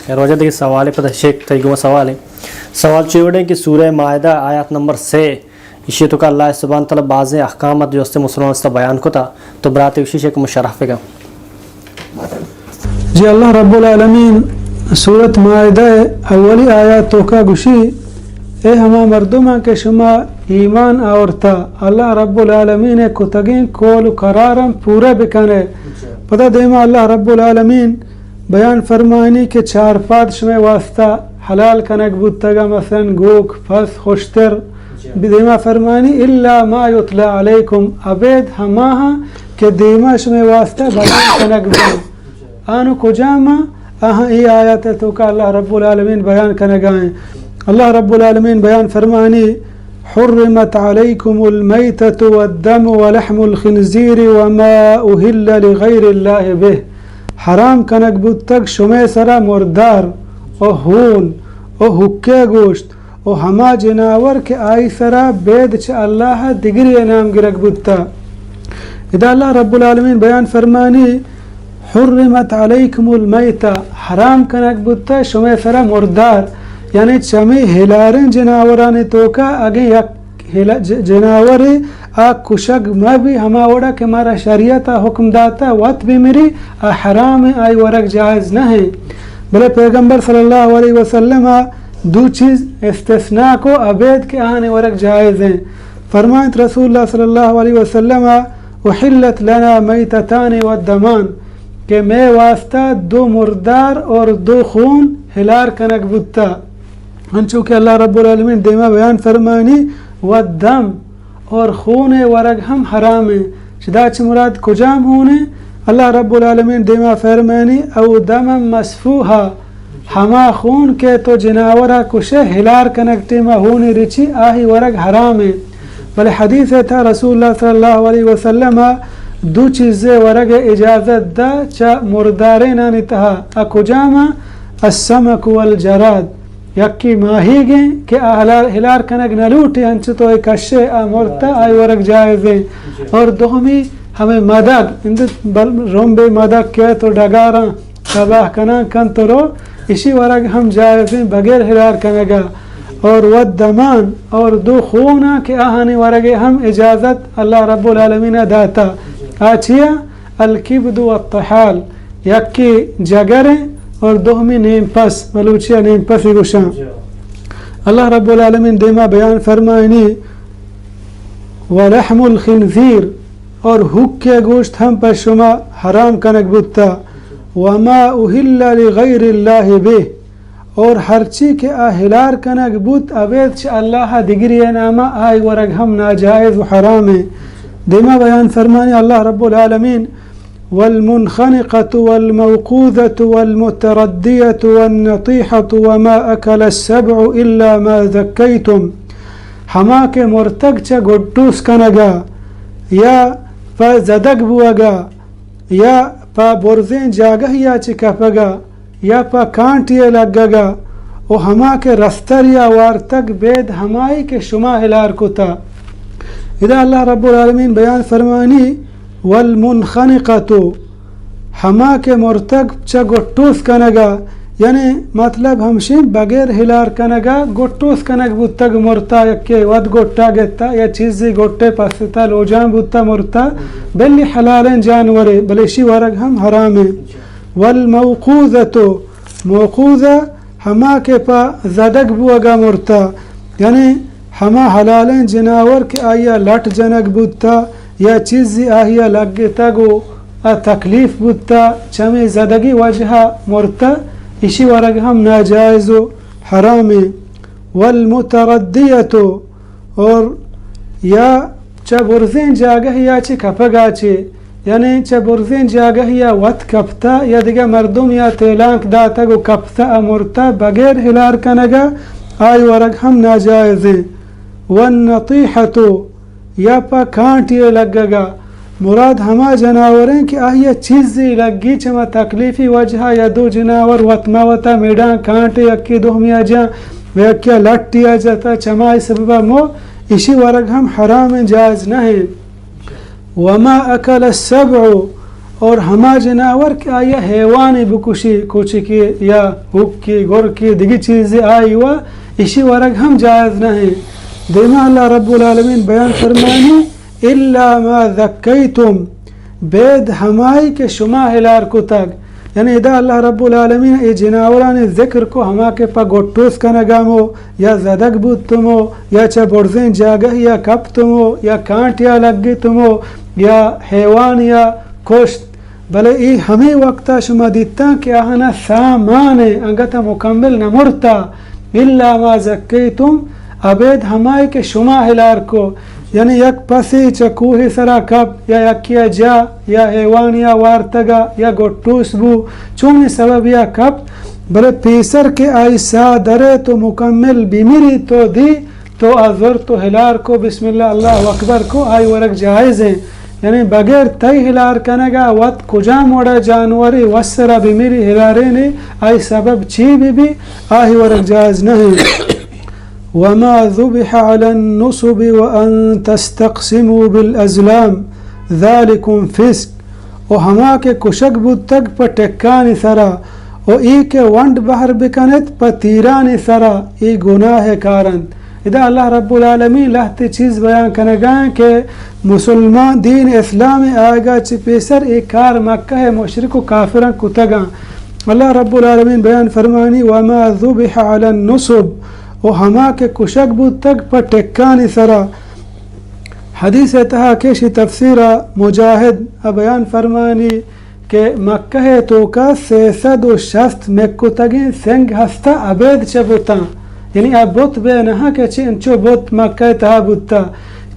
خیر واجہ، دگہ سوالے پدا شیخ تئی گوما سوالے۔ سوال چے وڑیں کہ سورہ مائدہ آیات نمبر سے، ایشی توکا اللہ سبحانہ تعالی بازیں احکامات جو استے مسلمان استا بیان کتا، تو براتے گوشی شیخ مشرح بکن۔ جی، اللہ رب العالمین سورت مائدہ اولی آیات توکا گوشی، اے ہما مردماں کہ شما ایمان آورتا، اللہ رب العالمین کتگیں قول و قراراں پورا بکنے۔ پدا دیما اللہ رب العالمین بیان فرمائنی کہ چار پاد شمئے واسطہ حلال کنگ بوتگا، مثلاً گوک، پس، خوشتر۔ دیما فرمائنی، الا ما یتلی علیکم، ابید ہماہاں کہ دیما شمئے واسطہ بیان کنگ بوتگ۔ آنو کجاما؟ آہاں ای آیات توکا اللہ رب العالمین بیان کنگائیں۔ اللہ رب العالمین بیان فرمائنی، حرمت علیکم المیتۃ والدم ولحم الخنزیر وما اہل لغیر اللہ بہ۔ حرام کنگ بوتگ شمئے سرا مردار و ہون و حکے گوشت و ہما جناور کہ آئی سرا بید چہ اللہ دگری نام گرگ بوتا۔ ادا اللہ رب العالمین بیان فرمانی، حرمت علیکم المیتہ، حرام کنگ بوتا شمئے سرا مردار، یعنی چمی ہلاریں جناورانی توکا اگیں یک ہلا-، ج-، جناورے آ کشگ مہ بی، ہما وڑا کہ مارا شریعت حکم داتا وت بمری، آ حرام، آئی ورگ جائز نہ ہے۔ بلے پیغمبر صلی اللہ علیہ وسلم دو چیز استثناء کو ابید کہ آہانی ورگ جائز ہیں۔ فرمائنت رسول اللہ صلی اللہ علیہ وسلم، احلت لنا میتتان و دمان، کہ مئے واسطہ دو مردار اور دو خون ہلار کنگ بوتا۔ انچو کہ اللہ رب العالمین دیما بیان فرمانی، و دم اور خون ورگ ہم حرام ہیں۔ چدا چہ مراد کجام خون ہیں؟ اللہ رب العالمین دیما فرمانی، او دما مسفوحا، ہما خون کہ تو جناورا کشے، ہلار کنگ ٹیما خونی رچی، آہی ورگ حرام ہیں۔ بلے حدیث تھا رسول اللہ صلی اللہ علیہ وسلم دو چیزے ورگ اجازت دا چہ مردارینانی تہا۔ آ کجاما؟ السمک والجراد۔ یکی ماہیگیں کہ آ ہلار، ہلار کنگ نہ لوٹی، انچو تو اے کشے آ مرتا، آئی ورگ جائز ہیں۔ اور دومی ہمیں مدگ، اند بل-، رمبے مدگ کہ تو ڈگاراں تباہ کنان کن تو رو، اشی ورگ ہم جائز ہیں بغیر ہلار کنگا۔ اور والدمان، اور دو خونا کہ آہانی ورگ ہم اجازت اللہ رب العالمین داتا۔ آ چیا؟ الکبد والطحال، یکی جگر ہیں اور دومی نیم پس، بلوچیا نیم پس گوشاں۔ اللہ رب العالمین دیما بیان فرمائنی، ولحم الخنزیر، اور حکے گوشت ہم پہ شما حرام کنگ بوتا، وما اہل لغیر اللہ بہ، اور ہرچی کہ آ ہلار کنگ بوت، ابید چہ اللہ دگری ناما آئی ورگ ہم ناجائز و حرام ہیں۔ دیما بیان فرمانی اللہ رب العالمین، والمنخنقة والموقوذة والمتردية والنطيحة وما أكل السبع إلا ما ذكيتم۔ ہما کہ مرتگ چہ گڈوس کنگا یا پہ زدگ بوگا یا پہ برزیں جاگہیا چہ کپگا یا پہ کانٹیے لگگا و ہما کہ رستریا وارتگ بید ہمائی کہ شما ہلار کتا۔ ادا اللہ رب العالمین بیان فرمانی، والمنخنقۃ، ہما کہ مرتگ چہ گٹوس کنگا، یعنی مطلب ہمشیں بغیر ہلار کنگا گٹوس کنگ بوتگ مرتا، یکے وت گٹا گتا یا چیزی گٹے پستا لوجان بوتا مرتا، بلی حلالیں جانورے، بلے اشی ورگ ہم حرامیں۔ والموقوذۃ، موقوذہ ہما کہ پہ زدگ بوگا مرتا، یعنی ہما حلالیں جناور کہ آئیا لٹ جنگ بوتا یا چیزی آہیا لگتگ و آ تکلیف بوتا، چمے زدگی وجہا مرتا، اشی ورگ ہم ناجائز و حرامیں۔ والمتردیۃ، اور یا چہ برزیں جاگہ یا چہ کپگا چہ، یعنی چہ برزیں جاگہ یا وت کپتا یا دگہ مردم یا تیلانک داتگ و کپتا ء مرتا بغیر ہلار کنگا، آئی ورگ ہم ناجائزیں۔ والنطیحۃ، یا پہ کانٹی ء لگگا، مراد ہما جناوریں کہ آئی ء چیزے لگی، چما تکلیفی وجہا یا دو جناور وت ما وتا میڑاں کانٹے یکے دومی ء جاں و یکے ء لٹی ء جتا، چمائی سببا مو اشی ورگ ہم حرام انت، جائز نہ انت۔ وما اکل السبع، اور ہما جناور کہ آئی ءَ حیوانے بکشی، کوچکے یا ہوکے، گرکے، دگہ چیزے، آئی ءَ اشی ورگ ہم جائز نہ ایں۔ دیما اللہ رب العالمین بیان فرمانی، الا ما ذکیتم، بید ہمائی کہ شما ہلار کتگ۔ یعنی ادا اللہ رب العالمین اے جناورانی ذکر کو، ہما کہ پہ گٹوس کنگا مو، یا زدگ بوتمو، یا چہ برزیں جاگہ یا کپتمو، یا کانٹ یا لگتمو، یا حیوان یا کشت۔ بلے اے ہمے وقتا شما دیتاں کہ آہانا ساہ مان ایں، انگتا مکمل نہ مرتا۔ الا ما زکیتم، ابید ہمائی کہ شما ہلار کو، یعنی یک پسے چہ کوہ سرا کپ، یا یکیا جا، یا حیوانیا وارتگا، یا گٹوس بو، چونیں سببیا کپ، بلے پیسر کہ آئی ساہ درے تو مکمل بمری تو دی، تو آ زرت و ہلار کو، بسم اللہ، اللہ اکبر کو، آئی ورگ جائز ایں۔ یعنی بغیر تئی ہلار کنگا وت کجام وڑا جانورے وسرا بمری ہلارینے، آئی سبب چی بہ بی، آہی ورگ جائز نہ ایں۔ وما ذبح علی النصب وان تستقسموا بالازلام ذلکم فسق، و ہما کہ کشگ بوتگ پہ ٹکانی سرا، و اے کہ ونڈ بہر بکنت پہ تیرانی سرا، اے گناہ کار انت۔ ادا اللہ رب العالمین لہتے چیز بیان کنگا ایں کہ مسلمان دین اسلام آئیگا چہ پیسر اے کار مکہ مشرک و کافراں کتگاں۔ اللہ رب العالمین بیان فرمانی، وما ذبح علی النصب، و ہما کہ کشگ بوتگ پہ ٹکانی سرا۔ حدیث تہا کہ شی تفسیرا مجاہد بیان فرمانی، کہ مکہ ءِ توکا سئے سد و شست مکتگیں سنگ ہستا ابید چہ بتاں۔ یعنی آ بت بے نہ کہ چہ انچو بت مکہ ءِ تہا بوتا۔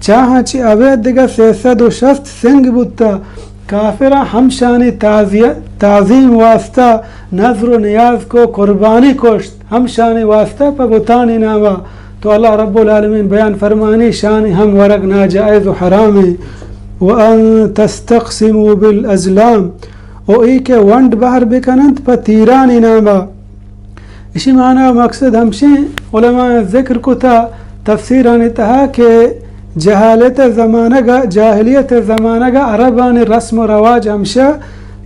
چاہاں چہ ابید دگہ سئے سد و شست سنگ بوتا۔ کافراں ہمشانی تعزیہ-، تعظیم واسطہ نذر و نیاز کو، قربانی کشت۔ ہمشانی واسطہ پہ بتانی ناما۔ تو اللہ رب العالمین بیان فرمانی، شانی ہم ورگ ناجائز و حرام ایں۔ وان تستقسموا بالازلام، و اے کہ ونڈ بہر بکننت پہ تیرانی ناما۔ اشی معنی و مقصد ہمشیں، علماء ذکر کتا تفسیرانی تہا کہ جہالت زمانگا، جاہلیت زمانگا عربانی رسم و رواج ہمشہ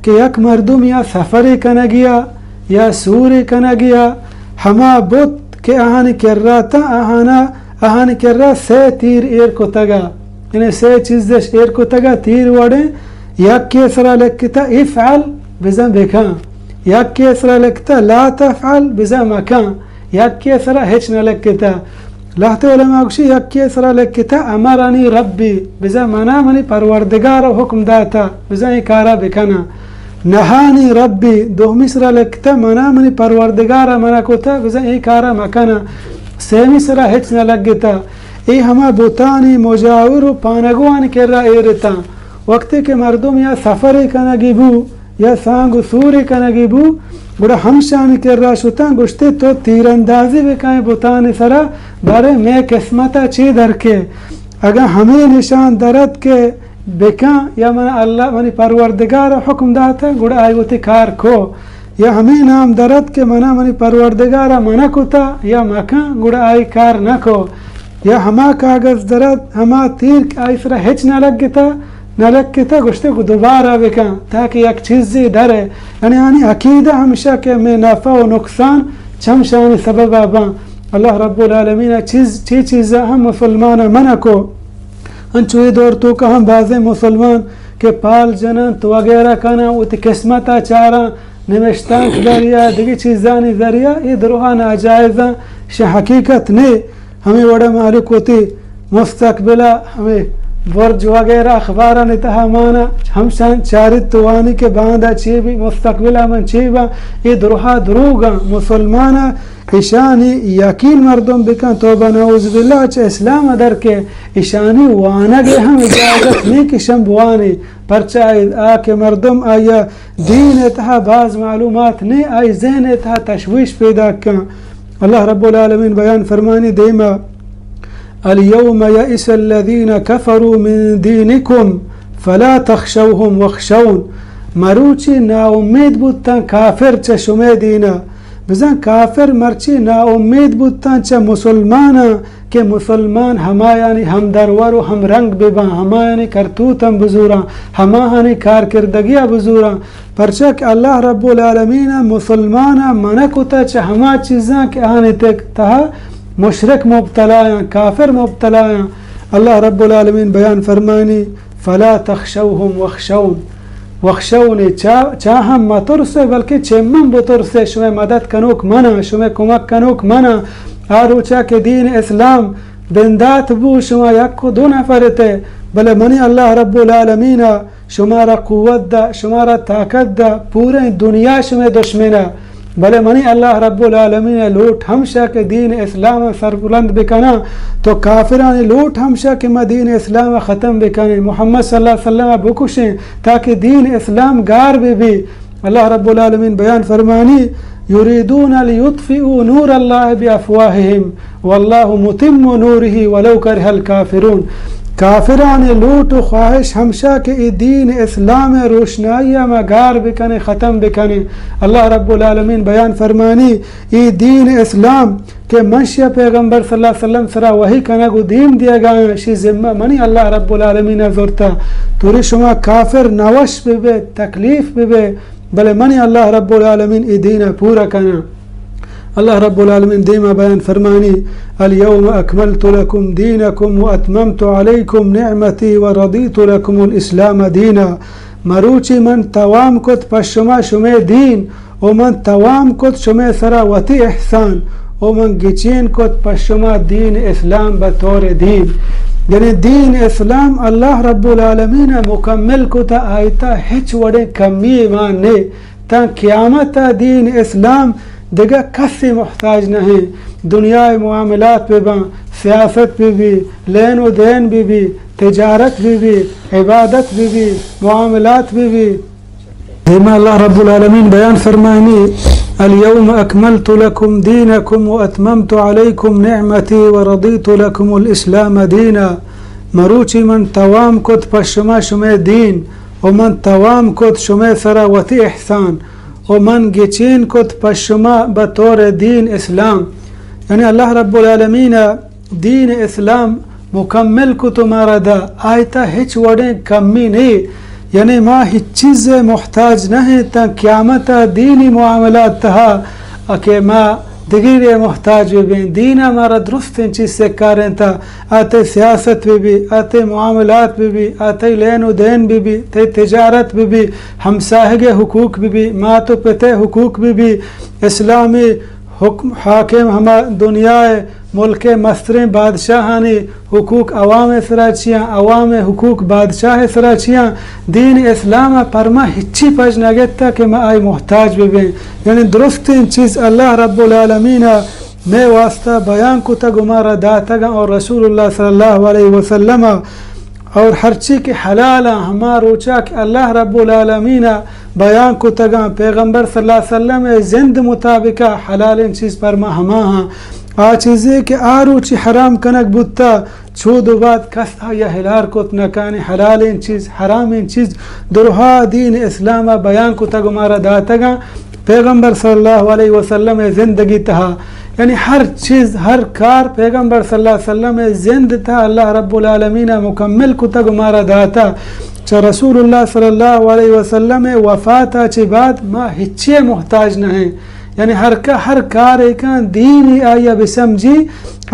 کہ یک مردم یا سفرے کنگیا یا سورے کنگیا، ہما بت کہ آہانی کرا تاں، آہانا، آہانی کرا سئے تیر ایر کتگا، یعنی سئے چیزش ایر کتگا، تیر وڑیں، یکے سرا لکھتا افعل، بزاں بکن، یکے سرا لکھتا لا تفعل، بزاں مکن، یکے سرا ہچ نہ لکھتا۔ لہتے علماء گوشی، یکے سرا لکھتا امرنی ربی، بزاں منا منی پروردگار حکم داتا، بزاں اے کارا بکناں۔ نہانی ربی، دومی سرا لکھتا منا منی پروردگار منع کتا، بزاں اے کارا مکناں۔ سیمی سرا ہچ نہ لگتا۔ اے ہما بتانی مجاور و پانگوانی کرا ایرتاں۔ وقتی کہ مردم یا سفرے کنگی بو، یا سانگ و سورے کنگی بو، گڑا ہمشانی کرا شتاں، گوشتے تو تیراندازی بکن بتانی سرا، بارے مئے قسمتا چی درکے؟ اگاں ہمے نشان درت کہ بکن یا من اللہ منی پروردگار حکم داتا، گڑا آئی وتی کار کو۔ یا ہمے نام درت کہ منا منی پروردگار منع کتا یا مکن، گڑا آئی کار نہ کو۔ یا ہما کاغذ درت، ہما تیر کہ آئی سرا ہچ نہ لگتا، نہ لکھتا، گوشتے گو دوبارہ بکن تاکہ یک چیزے درے۔ یعنی آنی عقیدہ ہمشہ کہ مئے نفع و نقصان چمشانی سببا باں۔ اللہ رب العالمین چیز، چی چیزا ہم مسلمان منع کو۔ انچو اے دور توکا ہم بازیں مسلمان کہ پال جننت وغیرہ کناں، وتی قسمتا چاراں، نمشتانک ذریعہ، دگہ چیزانی ذریعہ، اے دروہا ناجائزاں، شہ حقیقت نے۔ ہمے وڑا مہلوک وتی مستقبلا ہمے برج وغیرہ اخبارانی تہا مانا، ہمشان چاریت تو وانی کہ باندا چے بی، مستقبلا من چے باں، اے دروہا دروگاں۔ مسلمانا اشانی یقین مردم بکن، توبہ نعوذ باللہ، چہ اسلام در کے۔ اشانی وانگ ہم اجازت نہیں کہ شم بوانی، پرچہ آ کہ مردم آیا دین تہا باز معلومات نے، آئی ذہن تہا تشویش پیدا کن۔ اللہ رب العالمین بیان فرمانی دیما، الیوم یئس الذین کفروا من دینکم فلا تخشوهم واخشون۔ مروچی ناامید بوتن کافر چہ شمے دینا، بزاں کافر مرچی ناامید بوتاں چہ مسلماناں کہ مسلمان ہمایانی ہمدرور و ہمرنگ بباں، ہمایانی کرتوتاں بزوراں، ہماہانی کارکردگیا بزوراں، پرچا کہ اللہ رب العالمین مسلماناں منع کتا چہ ہما چیزاں کہ آہانی تک تہا مشرک مبتلایاں، کافر مبتلایاں۔ اللہ رب العالمین بیان فرمانی، فلا تخشوهم واخشون، واخشونی، چا، چا ہم مترسے، بلکہ چہ من بترسے، شمئے مدد کنوک منا، شمئے کمک کنوک منا۔ آ روچا کہ دین اسلام بندات بو، شما یک و دو نفر تے، بلے منی اللہ رب العالمین شمارا قوت دا، شمارا طاقت دا، پوریں دنیا شمئے دشمن ء۔ بلے منی اللہ رب العالمین ء لوٹ ہمشہ کہ دین اسلام ء سربلند بکناں، تو کافرانی لوٹ ہمشہ کہ ما دین اسلام ء ختم بکنیں، محمد صلی اللہ علیہ وسلم ء بکشیں، تاکہ دین اسلام گار بہ بی۔ اللہ رب العالمین بیان فرمانی، یریدون لیطفئوا نور اللہ بافواہہم واللہ متم نورہ ولو کرہ الکافرون۔ کافرانی لوٹ و خواہش ہمشہ کہ اے دین اسلام ء روشنائی ء ما گار بکنیں، ختم بکنیں۔ اللہ رب العالمین بیان فرمانی، اے دین اسلام کہ من شیا پیغمبر صلی اللہ علیہ وسلم سرا وحی کنگ و دیم دیگا آں، شی ذمہ منی اللہ رب العالمین ء زرتا۔ توری شما کافر نوش ببے، تکلیف ببے، بلے منی اللہ رب العالمین اے دین ء پورا کناں۔ اللہ رب العالمین دیما بیان فرمانی، الیوم اکملت لکم دینکم و اتممت علیکم نعمتی و رضیت لکم الاسلام دینا۔ مروچی من توام کت پہ شما شمئے دین، و من توام کت شمئے سرا وتی احسان، و من گچین کت پہ شما دین اسلام بطور دین۔ یعنی دین اسلام اللہ رب العالمین مکمل کتا، آیتا ہچ وڑیں کمی مان نے۔ تاں قیامت ء دین اسلام دگہ کسے محتاج نہ ایں۔ دنیا ء معاملات بہ باں، سیاست بہ بی، لین و دین بہ بی، تجارت بہ بی، عبادت بہ بی، معاملات بہ بی۔ دیما اللہ رب العالمین بیان فرمائنی، الیوم اکملت لکم دینکم و اتممت علیکم نعمتی و رضیت لکم الاسلام دینا۔ مروچی من توام کت پہ شما شمئے دین، و من توام کت شمئے سرا وتی احسان، و من گچین کت پہ شما بطور دین اسلام۔ یعنی اللہ رب العالمین دین اسلام مکمل کت و مارا دا، آیتا ہچ وڑیں کمی نی۔ یعنی ما ہچ چیز محتاج نہ ایں تاں قیامت دینی معاملات تہا کہ ما دگرے محتاج بہ بیں۔ دین ء مارا درستیں چیز سکارینتا، آ تئی سیاست بہ بی، آ تئی معاملات بہ بی، آ تئی لین و دین بہ بی، تئی تجارت بہ بی، ہمساہگ ء حقوق بہ بی، مات و پت ء حقوق بہ بی، اسلامی حکم، حاکم ہما دنیا ء ملک ء مستریں بادشاہانی حقوق عوام ء سرا چیاں، عوام ء حقوق بادشاہ ء سرا چیاں۔ دین اسلام ء پر ما ہچی پج نہ گپتہ کہ ما آئی محتاج بہ بیں۔ یعنی درستیں چیز اللہ رب العالمین ء مئے واسطہ بیان کتگ و مارا داتگاں اور رسول اللہ صلی اللہ علیہ وسلم ء اور ہرچی کہ حلال آں، ہما روچا کہ اللہ رب العالمین ء بیان کتگاں، پیغمبر صلی اللہ علیہ وسلم ء زند مطابق ء حلالیں چیز پر ما ہما آں۔ آ چیزے کہ آ روچی حرام کنگ بوتا، چود و بعد کس آیا حلال کت نہ کانے، حلالیں چیز، حرامیں چیز، درہا دین اسلام ء بیان کتگ و مارا داتگاں۔ پیغمبر صلی اللہ علیہ وسلم ء زندگی تہا، یعنی ہر چیز، ہر کار پیغمبر صلی اللہ علیہ وسلم ء زند تہا اللہ رب العالمین ء مکمل کتگ و مارا داتا۔ چہ رسول اللہ صلی اللہ علیہ وسلم ء وفات ء چہ بعد ما ہچی ء محتاج نہ ایں۔ یعنی ہر کا-، ہر کارے کن دینی آیا بسمجی،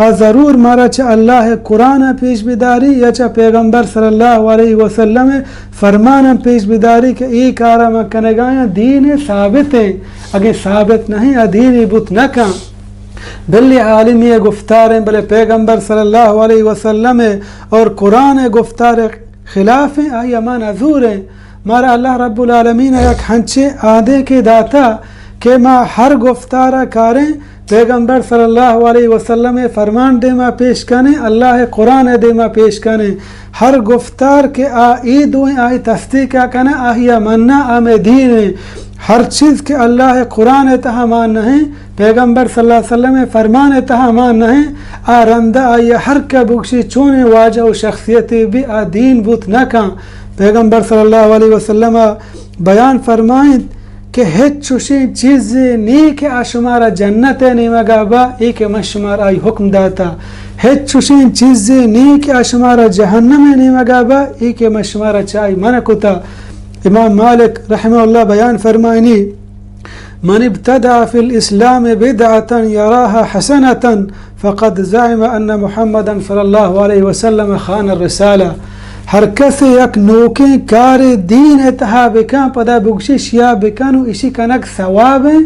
آ ضرور مارا چہ اللہ ء قرآن ء پیش بداری یا چہ پیغمبر صلی اللہ علیہ وسلم ء فرماناں پیش بداری کہ اے کارا من کنگایاں دین ء ثابت ایں، اگیں ثابت نہ ایں آ دینی بوت نہ کن۔ بلے عالمی ء گفتار ایں، بلے پیغمبر صلی اللہ علیہ وسلم ء اور قرآن ء گفتار ء خلاف ایں، آئی ء ما نزور ایں۔ مارا اللہ رب العالمین ء یک ہنچیں آدینکے داتا کہ ما ہر گفتار ء کاریں، پیغمبر صلی اللہ علیہ وسلم ء فرمان دیما پیش کنیں، اللہ ء قرآن ء دیما پیش کنیں۔ ہر گفتار کہ آ اے دوئیں آئی تصدیق ء کناں، آہی ء مناں، آ مئے دین ایں۔ ہر چیز کہ اللہ ء قرآن ء تہا مان نہ ایں، پیغمبر صلی اللہ علیہ وسلم ء فرمان ء تہا مان نہ ایں، آ رندا آئی ء ہر کہ بگشی چونیں واجہ و شخصیتے بی، آ دین بوت نہ کن۔ پیغمبر صلی اللہ علیہ وسلم ء بیان فرمائنت کہ ہچ چوشیں چیزے نی کہ آ شمارا جنت ءِ نیمگا با، اے کہ من شمارا آئی حکم داتا۔ ہچ چوشیں چیزے نی کہ آ شمارا جہنم ءِ نیمگا با، اے کہ من شمارا چہ آئی منع کتا۔ امام مالک رحمہ اللہ بیان فرمائنی، من ابتدع فی الاسلام بدعة یراها حسنة فقد زعم ان محمدا صلی اللہ علیہ وسلم خان الرسالہ۔ ہر کس یک نوکیں کارے دین ءِ تہا بکن، پدا بگشی شیا بکن و اشی کنگ ثواب ایں،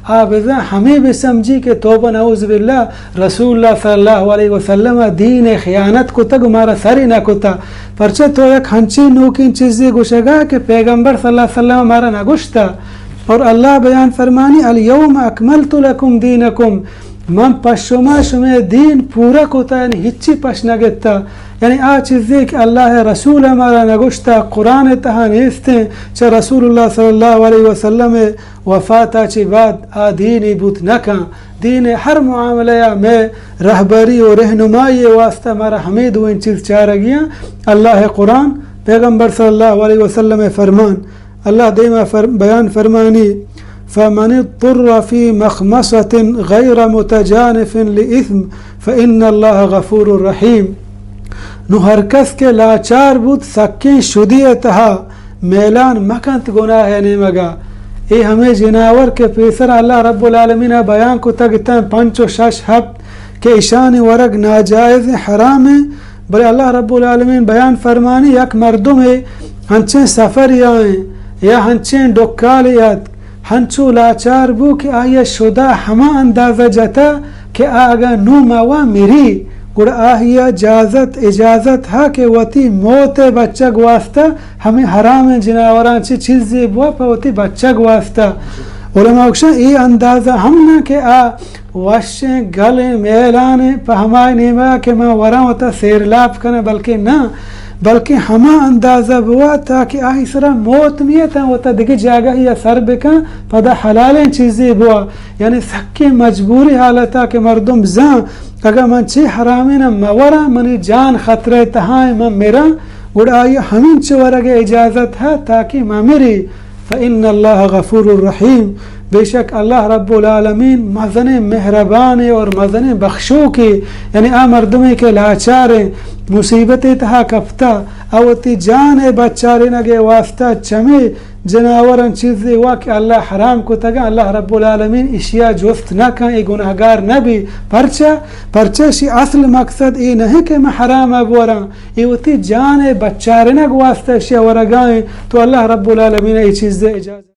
آ بزاں ہمے بسمجھی کہ توبہ نعوذ باللہ، رسول اللہ صلی اللہ علیہ وسلم ءَ دین ءِ خیانت کتگ و مارا سرے نہ کتا۔ پرچہ تو یک ہنچیں نوکیں چیزے گوشگا کہ پیغمبر صلی اللہ علیہ وسلم ءَ مارا نہ گوشتا۔ اور اللہ بیان فرمانی، الیوم اکملت لکم دینکم، من پہ شما شمئے دین پورا کتا، یعنی ہچی پش نہ گتا۔ یعنی آ چیزے کہ اللہ ءِ رسول ءَ مارا نہ گوشتا، قرآن ءِ تہا نیستیں، چہ رسول اللہ صلی اللہ علیہ وسلم ءِ وفات ءَ چہ بعد آ دینے بوت نہ کن۔ دین ءِ ہر معاملہ ءَ مئے رہبری و رہنمائی ءِ واسطہ مارا ہمے دوئیں چیز چارگی ایں۔ اللہ ءِ قرآن، پیغمبر صلی اللہ علیہ وسلم ءِ فرمان۔ اللہ دیما فر-، بیان فرمانی، فمن اضطر فی مخمصة غیر متجانف لإثم فإن اللہ غفور رحیم۔ نو ہر کس کہ لاچار بوت سکیں شدی ءِ تہا، میلان مکنت گناہ ءِ نیمگا۔ اے ہمے جناور کہ پیسر اللہ رب العالمین ءَ بیان کتگ اتاں پنچ و شش ہپت کہ اشانی ورگ ناجائز حرام ایں، بلے اللہ رب العالمین بیان فرمانی، یک مردمے ہنچیں سفرے آئیں یا ہنچیں ڈکالے اتک، ہنچو لاچار بو کہ آئی ءَ شدا ہما اندازہ جتا کہ آ اگاں نوں موا مری، گڑا آئی ءَ جازت، اجازت ہا کہ وتی موت ءِ بچگ واسطہ ہمے حرامیں جناوراں چہ چیزے بوا پہ وتی بچگ واسطہ۔ علماء گوشاں اے اندازہ ہم نہ کہ آ وشیں گلیں میلانیں پہ ہمائی نیمگا کہ من وراں وتا سیرلاپ کناں، بلکہ نہ، بلکہ ہما اندازہ بوا تاکہ آئی سرا موت میتاں وتا دگہ جاگہے ءَ سر بکن، پدا حلالیں چیزے بوا۔ یعنی سکیں مجبوری حالتا کہ مردم زان اگاں من چے حرامیناں مہ وراں، منی جان خطرہ ءِ تہا ایں، من مراں، گڑا آئی ءَ ہمینچو ورگ ءِ اجازت ہا تاکہ مہ مری۔ فإن اللہ غفور رحیم، بے شک اللہ رب العالمین مزنیں مہربانے اور مزنیں بخشوکے۔ یعنی آ مردمے کہ لاچاریں، مصیبتے تہا کپتا، آ وتی جان ءِ بچارینگ ءِ واسطہ چمے جناوراں چیزے وا کہ اللہ حرام کتگاں، اللہ رب العالمین اشیا جست نہ کن، اے گناہگار نہ بی۔ پرچہ؟ پرچہ اشی اصل مقصد اے نہ کہ من حرام ءَ بوراں، اے وتی جان ءِ بچارینگ واسطہ اشیا ورگائیں، تو اللہ رب العالمین ءَ اے چیز ءِ اجازت